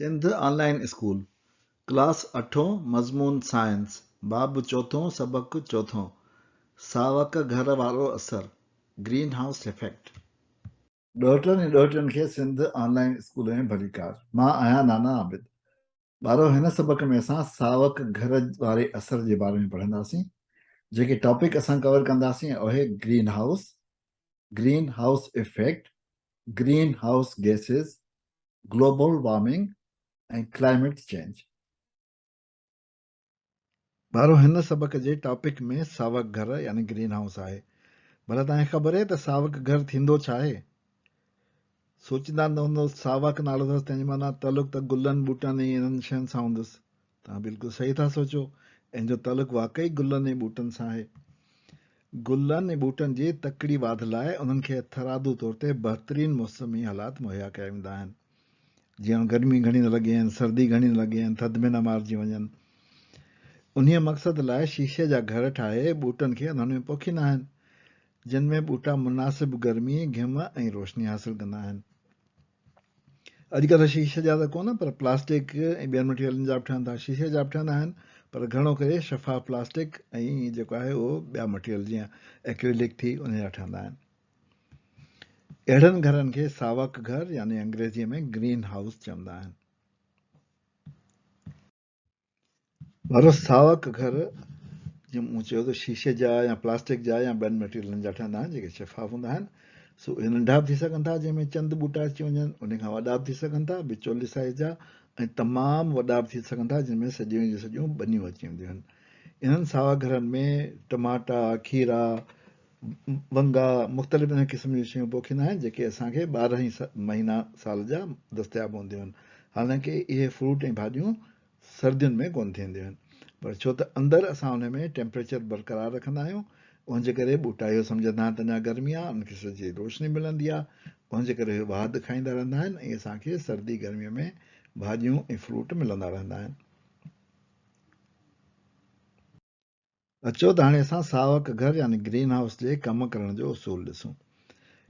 سنڌ آن line school, class اٺون، مضمون science, باب چوٿون، سبق چوٿون، ساوڪ گهر وارو اثر، گرين هائوس افيڪٽ. ڏوهٽن ۽ ڏوهٽين کي سنڌ آن لائين اسڪول ۾ ڀليڪار. مان آهيان نانا عابد. ٻارو هن سبق ۾ اسان ساوڪ گهر واري اثر جي باري ۾ پڙهنداسين. جيڪي ٽاپڪ اسان ڪور ڪنداسين اهي green house, green house effect, green house gases, global warming ۽ climate change. ٻارو هن سبق جي ٽاپڪ ۾ ساوڪ گهر يعني گرين هائوس آهي. ڀلا توهان کي خبر اهي ته ساوڪ گهر ٿيندو ڇا آهي؟ سوچيندا نه هوندو ساوڪ نالو اٿس تنهن جي معنيٰ تعلق ته گلن ٻوٽن ۽ انهن شين سان هوندس. توهان بلڪل صحيح ٿا سوچو ان جو تعلق واقعي گلن ۽ ٻوٽن سان آهي. گلن ۽ ٻوٽن جي تڪڙي واڌ لاء انهن کي هٿرادو طور تي بهترين موسمي حالات مهيا ڪيا ويندا آهن. جيئن گرمي گهڻي نه لڳي ۽ سردي گهڻي نه لڳي ۽ ٿڌ ۾ نه مارجي وڃن. انهيء مقصد لاء شيشي جا گهر ٺاهي ٻوٽن کي انهن ۾ پوکيندا آهن، جن ۾ ٻوٽا مناسب گرمي، گهم ۽ روشني حاصل ڪندا آهن. اڄڪلهه شيشي جا ته ڪونه پر پلاسٽڪ ۽ ٻين مٽيريلن جا به ٺهن ٿا. شيشي جا به ٺهندا آهن پر گهڻو ڪري شفاف پلاسٽڪ ۽ جيڪو آهي اهو ٻيا مٽيريل جيئن ايڪريلڪ ٿي ان جا ٺهندا آهن. اهڙن گهرن کي ساوڪ گهر يعني انگريزيء ۾ گرين هائوس چوندا آهن. وارو ساوڪ گهر جيئن مون چيو ته شيشي جا يا پلاسٽڪ جا يا ٻين مٽيريلن جا ٺهندا آهن جيڪي شفاف هوندا آهن سو اهي ننڍا به ٿي سگهن ٿا جنهن ۾ چند ٻوٽا اچي وڃن ان کان وڏا به ٿي سگهن ٿا وچولي سائيز جا ۽ تمام وڏا به ٿي سگهن ٿا جن ۾ سڄيون جون سڄيون ٻنيون اچي وينديون آهن انهن ساوا گهرن ۾ ٽماٽا کيرا ونگا مختلف انهن قسم جون شيون پوکيندا آهن جيڪي اسان کي 12 ئي مهينا سال جا دستياب هونديون آهن حالانڪه اهي فروٽ ۽ ڀاڄيون سردين ۾ ڪونه ٿينديون آهن پر ڇو ته اندر اسان انهي ۾ ٽيمپريچر برقرار رکندا آهيون ان جي ڪري ٻوٽا اهو سمجهندا آهن ته اڃا گرمي آهي انهن کي سج جي روشني ملندي آهي ان جي ڪري اهي واڌ کائيندا رهندا آهن ۽ اسان کي سردي گرمي ۾ ڀاڄيون ۽ فروٽ ملندا رهندا آهن. اچو ته هاڻي اسان ساوڪ گهر يعني گرين هائوس جي ڪم ڪرڻ جو اصول ڏسون.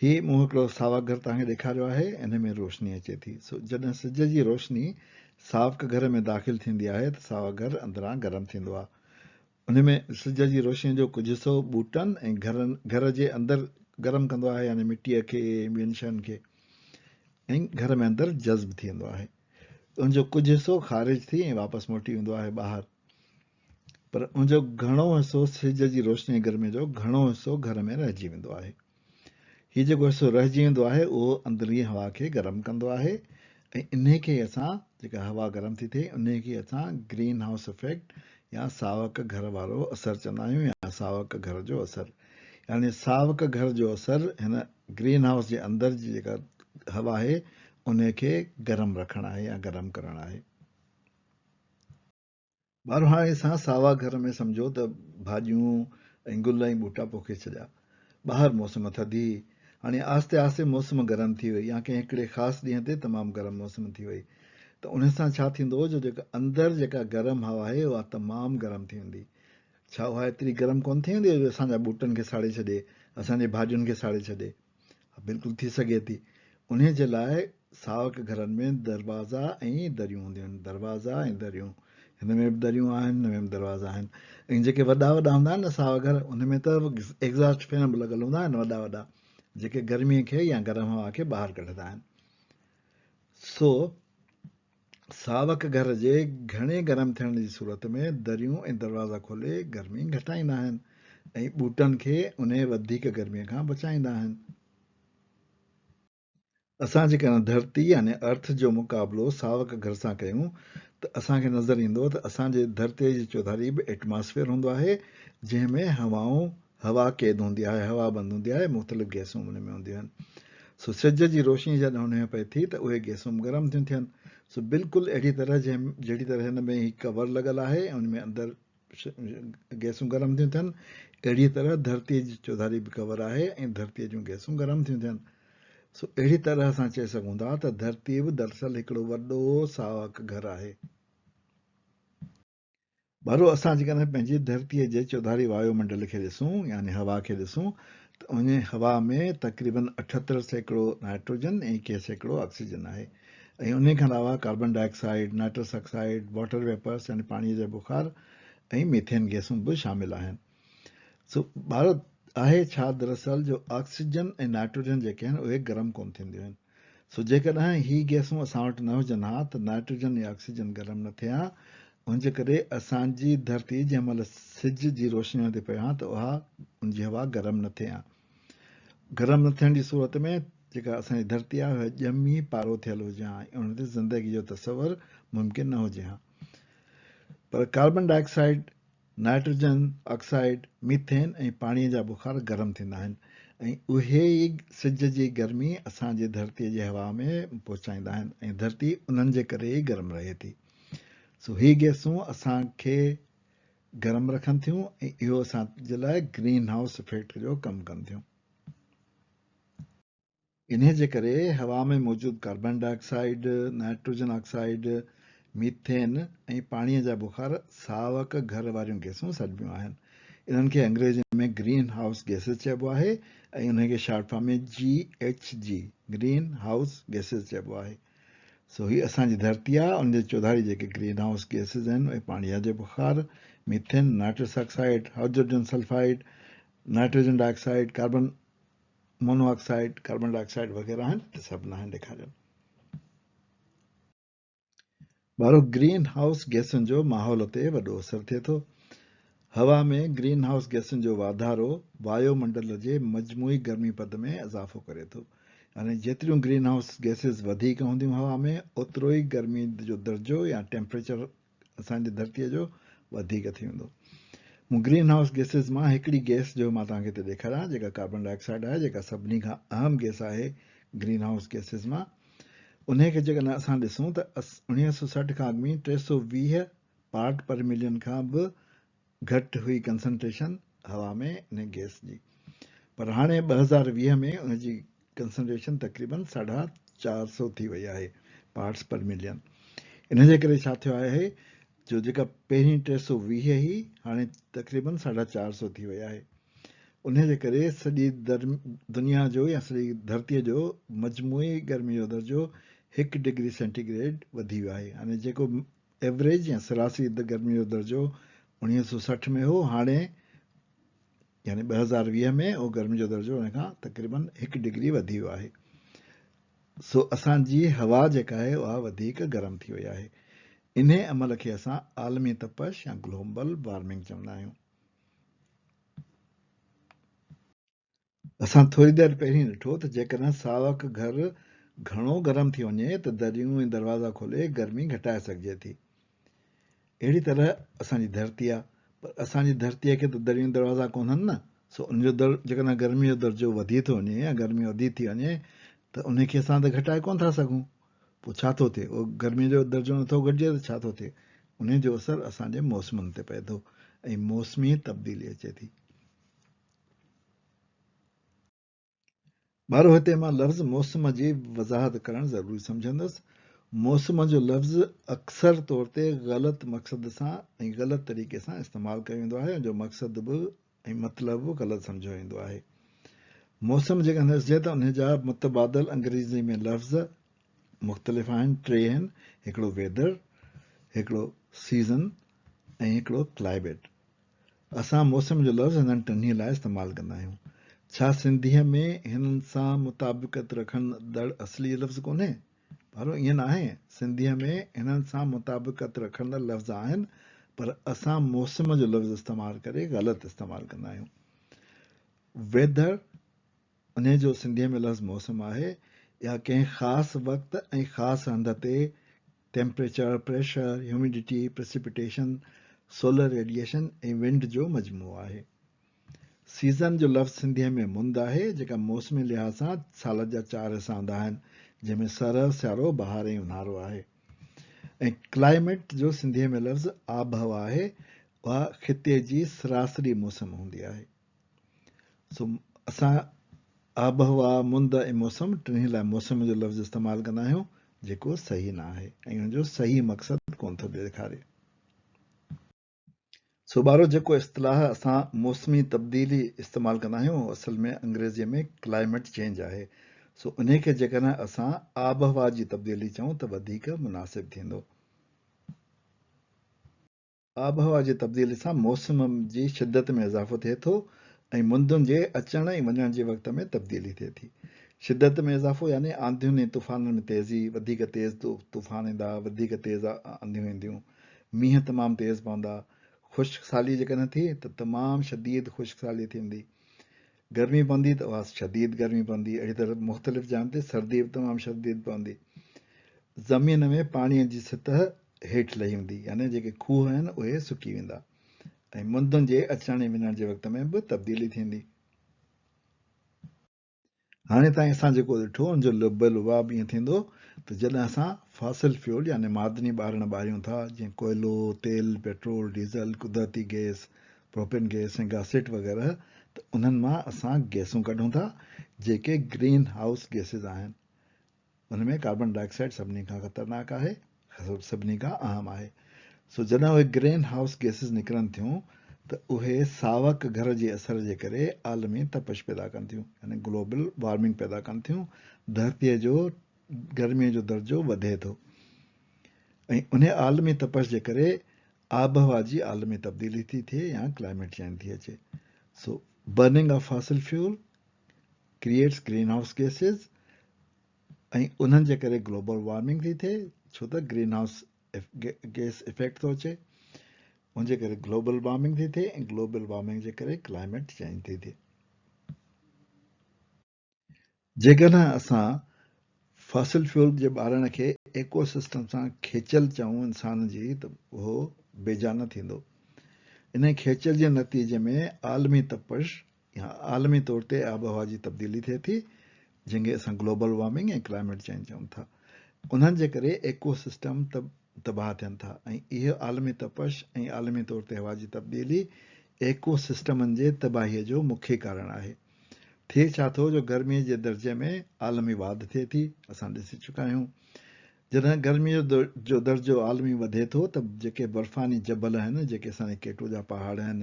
هي مون هڪڙو ساوڪ گهر توهان کي ڏيکاريو آهي، ان ۾ روشني اچي ٿي. سو جڏهن سج جي روشني ساوڪ گهر ۾ داخل ٿيندي آهي ته ساوڪ گهر اندران گرم ٿيندو آهي. ان ۾ سج جي روشني جو ڪجهه حصو ٻوٽن ۽ گهرن گهر جي اندر گرم ڪندو آهي يعني مٽيء کي ۽ ٻين شين کي ۽ گهر ۾ اندر جذب ٿي ويندو آهي. ان جو ڪجهه حصو خارج ٿي ۽ واپس موٽي ويندو آهي ٻاهر. پر ان جو گهڻو حصو سج جي روشني ۽ گرمي جو گهڻو حصو گهر ۾ رهجي ويندو آهي. هي جيڪو حصو رهجي ويندو آهي اهو اندرين هوا کي گرم ڪندو آهي ۽ انهي کي ئي اسان جيڪا هوا گرم ٿي ٿئي انهي کي اسان گرين هائوس افيڪٽ يا ساوڪ گهر وارو اثر چوندا آهيون يا ساوڪ گهر جو اثر يعني ساوڪ گهر جو اثر هن گرين هائوس جي اندر جي جيڪا هوا آهي انهي کي گرم رکڻ آهي يا گرم ڪرڻ آهي. ٻارو هاڻي اسان ساوا گهر ۾ سمجهو ته ڀاڄيون ۽ گل ۽ ٻوٽا پوکي ڇڏيا. ٻاهر موسم ٿڌي هئي. هاڻي آهستي آهستي موسم گرم ٿي وئي يا ڪنهن هڪڙي خاص ڏينهن تي تمام گرم موسم ٿي وئي ته انهي سان ڇا ٿيندو جو جيڪا اندر جيڪا گرم هوا آهي اها تمام گرم ٿي ويندي. ڇا اها ايتري گرم ڪونه ٿي ويندي جو اسان جا ٻوٽن کي ساڙي ڇڏي، اسان جي ڀاڄين کي ساڙي ڇڏي؟ ها بلڪل ٿي سگهي ٿي. انهيء جي لاء ساوڪ گهرن ۾ دروازا ۽ دريون هونديون آهن. دروازا ۽ دريون. هن ۾ به دريون آهن، هن ۾ به دروازا آهن. ۽ جيڪي وڏا وڏا هوندا آهن نه ساوا گهر، ان ۾ ته ايگزاسٽ فين به لڳل هوندا آهن وڏا وڏا، جيڪي گرميء کي يا گرم هوا کي ٻاهر ڪڍندا آهن. سو ساوڪ گهر جي گهڻي گرم ٿيڻ جي صورت ۾ دريون ۽ دروازا کولي گرمي گهٽائيندا آهن ۽ ٻوٽن کي انهي وڌيڪ گرمي کان بچائيندا آهن. اسان جيڪڏهن ڌرتي يعني Earth جو مقابلو ساوڪ گهر سان ڪيون ته اسان کي نظر ايندو ته اسان جي ڌرتي جي چوڌاري به ايٽماسفيئر هوندو آهي جنهن ۾ هوائون هوا قيد هوندي آهي، هوا بند هوندي آهي، مختلف گئسون ان ۾ هونديون آهن. سو سج جي روشني جڏهن ان ۾ پئي ٿي ته اهي گئسون به گرم ٿيون ٿين. سو بلڪل اهڙي طرح جنهن جهڙي طرح هن ۾ هي ڪور لڳل آهي ۽ ان ۾ اندر گئسون گرم ٿيون ٿين، اهڙي طرح ڌرتيء جي چوڌاري به ڪور آهي ۽ ڌرتيء جون گئسون گرم ٿيون ٿين. سو اهڙي طرح اسان چئي سگهون ٿا ته ڌرتي به دراصل هڪڙو وڏو ساوڪ گهر آهي. ٻارو اسان جيڪڏهن پنهنجي ڌرتيء جي چوڌاري وايو منڊل کي ڏسون يعني هوا کي ڏسون ته انهي هوا ۾ تقريبن 78% نائٽروجن ۽ 21% آڪسيجن آهي ۽ انهي کان علاوه carbon dioxide, nitrous oxide, water vapours يعني پاڻي جا بخار ۽ ميٿين گئسون به شامل آهن. سو ٻارو آهي ڇا دراصل جو آڪسيجن ۽ نائٽروجن جيڪي آهن اهي گرم ڪونه ٿينديون آهن. سو جيڪڏهن هي گئسون اسان وٽ نه هجن ها ته نائٽروجن ۽ آڪسيجن گرم نه ٿئي ها ان جي ڪري اسان جي ڌرتي جنهن مهل سج جي روشني ان تي پئي ها ته اها ان جي هوا گرم نه ٿئي ها. گرم نه ٿيڻ جي صورت ۾ جيڪا اسان جي ڌرتي آهي اها ڄمي پارو ٿيل هجي ها ۽ ان تي زندگي جو تصور ممڪن نه هجي ها. پر carbon dioxide, nitrogen oxide, methane ۽ پاڻي جا بخار گرم ٿيندا آهن ۽ اهي ئي سج جي گرمي اسان جي ڌرتي جي هوا ۾ پهچائيندا آهن ۽ ڌرتي انهن جي ڪري ئي گرم رهي ٿي. سو هي گئسون اسان کي گرم رکن ٿيون ۽ اهو اسان جي لاء گرين هائوس افيڪٽ جو ڪم ڪن ٿيون. انهيء جي ڪري هوا ۾ موجود carbon dioxide, nitrogen oxide, methane ۽ پاڻيء جا بخار ساوڪ گهر واريون گئسون سڏبيون آهن. انهن کي انگريزيء ۾ گرين هائوس گئسز چئبو آهي ۽ انهن کي short form ۾ G H G, green house gases, چئبو آهي. سو هي اسان جي ڌرتي آ، ان جي چوڌاري جيڪي گرين هائوس گئسز آهن اهي پاڻيء جي بخار، methane, nitrous oxide, hydrogen sulphide, nitrogen dioxide, carbon monoxide, carbon dioxide وغيره آهن ته سڀ ناهن ڏيکاريل. ٻارو گرين هائوس گئسن جو ماحول تي وڏو اثر ٿئي ٿو. هوا ۾ گرين هائوس گئسن جو واڌارو وايو منڊل جي مجموعي گرمي پد ۾ اضافو ڪري ٿو. يعني جيتريون گرين هائوس گئسز وڌيڪ هونديون هوا ۾ اوترو ئي گرمي جو درجو يا ٽيمپريچر اسان جي ڌرتيء جو وڌيڪ ٿي ويندو. مون گرين هائوس گئسز مان هڪڙي گئس جو مان توهان کي هتي ڏيکاريان جيڪا ڪاربن ڊاء آڪسائيڊ آهي جيڪا سڀني کان اهم گئس آهي گرين هائوس گئسز مان. انهي کي جيڪڏهن اسان ڏسون ته 1960 کان اڳ ۾ 320 پارٽ پر ملين کان به گهٽ هئي ڪنسنٽريشن هوا ۾ ان گئس جي پر هاڻي 2020 ۾ ان جي ڪنسنٽريشن تقريبن ساڍا چار سو ٿي وئي آهي پارٽس پر ملين. ان جي ڪري ڇا ٿيو آهي جو جيڪا پهرين 320 هئي هاڻي تقريبن ساڍا چار سو ٿي وئي آهي. ان جي ڪري سڄي دنيا جو يا سڄي ڌرتي جو مجموعي گرمي جو درجو هڪ ڊگري سينٽي گريڊ وڌي ويو آهي. يعني جيڪو ايوريج يا سراسري گرمي جو درجو 1960 ۾ هو، هاڻي يعني 2020 ۾ اهو گرمي جو درجو ان کان تقريبن هڪ ڊگري وڌي ويو آهي. سو اسان جي هوا جيڪا آهي اها وڌيڪ گرم ٿي وئي آهي. انهي عمل کي اسان عالمي تپش يا گلوبل وارمنگ چوندا آهيون. اسان ٿوري دير پهرين ڏٺو ته جيڪڏهن ساوڪ گهر گهڻو گرم ٿي وڃي ته دريون ۽ دروازا کولي گرمي گهٽائي سگهجي ٿي. اهڙي طرح اسان جي ڌرتي آ پر اسان جي ڌرتيء کي ته دريون ۽ دروازا ڪونهن نه سو ان جو در جيڪڏهن گرمي جو درجو وڌي ٿو وڃي يا گرمي وڌي ٿي وڃي ته انهي کي اسان ته گهٽائي ڪونه ٿا سگهون پوء ڇا ٿو ٿئي؟ اهو گرميء جو درجو نٿو گهٽجي ته ڇا ٿو ٿئي؟ انهي جو اثر اسان جي موسمن تي پئي ٿو ۽ موسمي تبديلي اچي ٿي. ٻارو هتي مان لفظ موسم جي وضاحت ڪرڻ ضروري سمجهندس. موسم جو لفظ اڪثر طور تي غلط مقصد سان ۽ غلط طريقي سان استعمال ڪيو ويندو آهي ان جو مقصد به ۽ مطلب به غلط سمجهيو ويندو آهي. موسم جيڪڏهن ڏسجي ته ان جا متبادل انگريزي ۾ لفظ مختلف آهن، ٽي آهن، هڪڙو ويدر، هڪڙو سيزن ۽ هڪڙو ڪلائيميٽ. اسان موسم جو لفظ هنن ٽنهي لاء استعمال ڪندا آهيون. ڇا سنڌيء ۾ هنن سان مطابقت رکندڙ اصلي لفظ ڪونهي؟ ڀارو ائين ناهي. سنڌيء ۾ هنن سان مطابقت رکندڙ لفظ آهن، پر اسان موسم جو لفظ استعمال ڪري غلط استعمال ڪندا آهيون. ويڌڙ، انهيء جو سنڌيء ۾ لفظ موسم آهي. اها ڪنهن خاص وقت ۽ خاص هنڌ تي temperature, pressure, humidity, precipitation, solar radiation ۽ wind جو مجموعو آهي. سيزن جو لفظ سنڌيء ۾ مند آهي، جيڪا موسمي لحاظ سان سال جا چار حصا هوندا آهن، جنهن ۾ سرء، سيارو، بهار ۽ اونهارو آهي. ۽ ڪلائيميٽ جو سنڌيء ۾ لفظ آبهوا آهي، اها خطي جي سراسري موسم هوندي آهي. سو اسان آبهوا، مند ۽ موسم ٽنهي لاء موسم جو لفظ استعمال ڪندا آهيون جيڪو صحيح نه آهي ۽ ان جو صحيح مقصد ڪونه ٿو ڏيکاري. سو ٻارو جيڪو اصطلاح اسان موسمي تبديلي استعمال ڪندا آهيون اهو اصل ۾ انگريزيء ۾ ڪلائميٽ چينج آهي. سو انهي کي جيڪڏهن اسان آبهوا جي تبديلي چئون ته وڌيڪ مناسب ٿيندو. آبهوا جي تبديلي سان موسم جي شدت ۾ اضافو ٿئي ٿو ۽ مندن جي اچڻ ۽ وڃڻ جي وقت ۾ تبديلي ٿئي ٿي. شدت ۾ اضافو يعني آنڌين ۽ طوفانن ۾ تيزي، وڌيڪ تيز طوفان ايندا، وڌيڪ تيز آنڌيون اينديون، مينهن تمام تيز پوندا، خشڪ سالي جيڪڏهن ٿي ته تمام شديد خشڪ سالي ٿيندي، گرمي پوندي ته اها شديد گرمي پوندي، اهڙي طرح مختلف جاين تي سردي به تمام شديد پوندي. زمين ۾ پاڻيء جي سطح هيٺ لهي ويندي يعني جيڪي کوهه آهن اهي سڪي ويندا ۽ مندن جي اچڻ ۽ وڃڻ جي وقت ۾ به تبديلي ٿيندي. هاڻي تائين اسان جيڪو ڏٺو ان جو لب لباب ائين ٿيندو ته جڏهن اسان فاسل فيول يعني معدني ٻارڻ ٻاريون ٿا جيئن ڪوئلو، تيل، پيٽرول، ڊيزل، قدرتي گئس، پروپين گئس ۽ گاسليٽ وغيره ته انهن مان اسان گئسون ڪڍون ٿا جيڪي گرين هائوس گئسز آهن. ان ۾ ڪاربن ڊاء آڪسائيڊ سڀني کان خطرناڪ آهي، سڀني کان اهم آهي. سو جڏهن اهي گرين هائوس گئسز نڪرن ٿيون ته اهي ساوڪ گهر جي اثر جي ڪري عالمي تپش پيدا ڪن ٿيون يعني گلوبل وارمنگ پيدا ڪن ٿيون، ڌرتيء جو گرميء جو درجو وڌي ٿو ۽ انهي عالمي تپش جي ڪري آبهوا جي عالمي تبديلي ٿي ٿئي يا ڪلائميٽ چينج ٿي اچي. So burning of fossil fuel creates green house gases ۽ انهن جي ڪري گلوبل وارمنگ ٿي ٿئي ڇو ته گرين هائوس گيس افيڪٽ ٿو اچي ان جي ڪري گلوبل وارمنگ ٿي ٿئي ۽ گلوبل وارمنگ جي ڪري ڪلائميٽ چينج ٿي ٿئي. جيڪڏهن اسان فاسل فيول جي ٻارڻ کي ايڪو سسٽم سان کيچل چئون انسان جي ته اهو بيجا نه ٿيندو. انهي کيچل جي نتيجي ۾ عالمي تپش يا عالمي طور تي آبهوا جي تبديلي ٿئي ٿي جنهن کي اسان گلوبل وارمنگ ۽ ڪلائميٽ چينج چئون ٿا. انهن جي ڪري ايڪو سسٽم تباهه ٿين ٿا ۽ اهو عالمي تپش ۽ عالمي طور تي هوا جي تبديلي ايڪو سسٽمن جي تباهي جو مکيه ڪارڻ آهي. ٿئي ڇا ٿو جو گرميء جي درجي ۾ عالمي واڌ ٿئي ٿي، اسان ڏسي چڪا آهيون. جڏهن گرميء جو درجو عالمي وڌي ٿو ته جيڪي برفاني جبل آهن، جيڪي اسان جي ڪيٽو جا پهاڙ آهن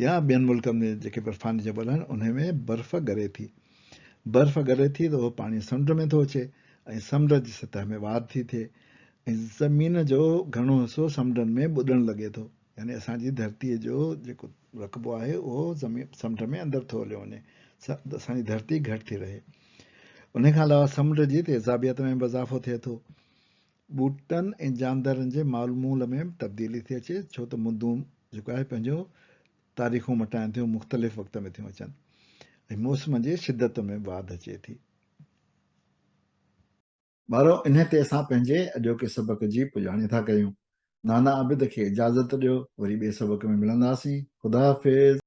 يا ٻين ملڪن ۾ جيڪي برفاني جبل آهن، انهي ۾ برف ڳري ٿي. برف ڳري ٿي ته اهو پاڻي سمنڊ ۾ ٿو اچي ۽ سمنڊ جي سطح ۾ واڌ ٿي ٿئي ۽ زمين جو گهڻو حصو سمنڊن ۾ ٻڏڻ لڳي ٿو. يعني اسان جي ڌرتيء جو جيڪو رقبو آهي اهو زمين سمنڊ ۾ اندر ٿو هليو وڃي، اسان جي ڌرتي گهٽ ٿي رهي. ان کان علاوه سمنڊ جي تيزابيت ۾ به اضافو ٿئي ٿو. ٻوٽن ۽ جاندارن جي معمول ۾ به تبديلي ٿي اچي ڇو ته مندون جيڪو آهي پنهنجو تاريخون مٽائن ٿيون مختلف وقت ۾ ٿيون اچن ۽ موسم جي شدت ۾ به واڌ اچي ٿي. ٻارو انهي تي اسان پنهنجي اڄوڪي سبق جي پڄاڻي ٿا ڪيون. نانا عابد کي اجازت ڏيو وري ٻئي سبق ۾ ملنداسين. خدا حافظ.